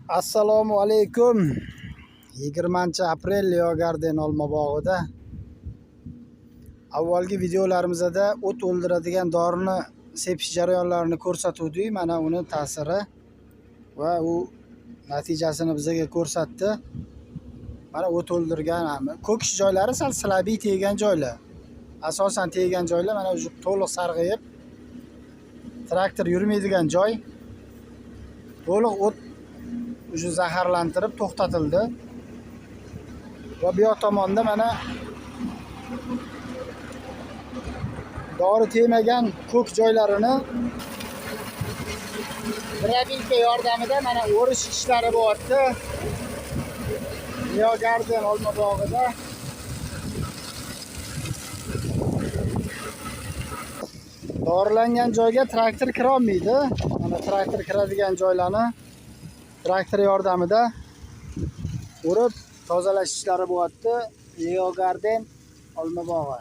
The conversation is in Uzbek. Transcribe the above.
Assalomu alaykum. 20 aprel Leo Garden olma bog'ida avvalgi videolarimizda o't o'ldiradigan dorini sepish jarayonlarini ko'rsatuvdik. Mana uni ta'siri va u natijasini bizga ko'rsatdi. Mana o't o'ldirgan ko'kish joylari sal silabiy teggan joylar. Asosan teggan joylar mana уже to'liq sarg'ayib, traktor yurmaydigan joy. To'liq o't уже zaharlantirib to'xtatildi. Va bu yoq tomonda mana dori tegmagan ko'k joylarini drabilka yordamida mana o'rish ishlari bo'lyapti. Leo Garden olma bog'ida. Dorilangan joyga traktor kira olmaydi. Mana traktor kiradigan joylarni traktor yordamida o'rib tozalash ishlari bo'lyapti. Leo Garden olma bog'i.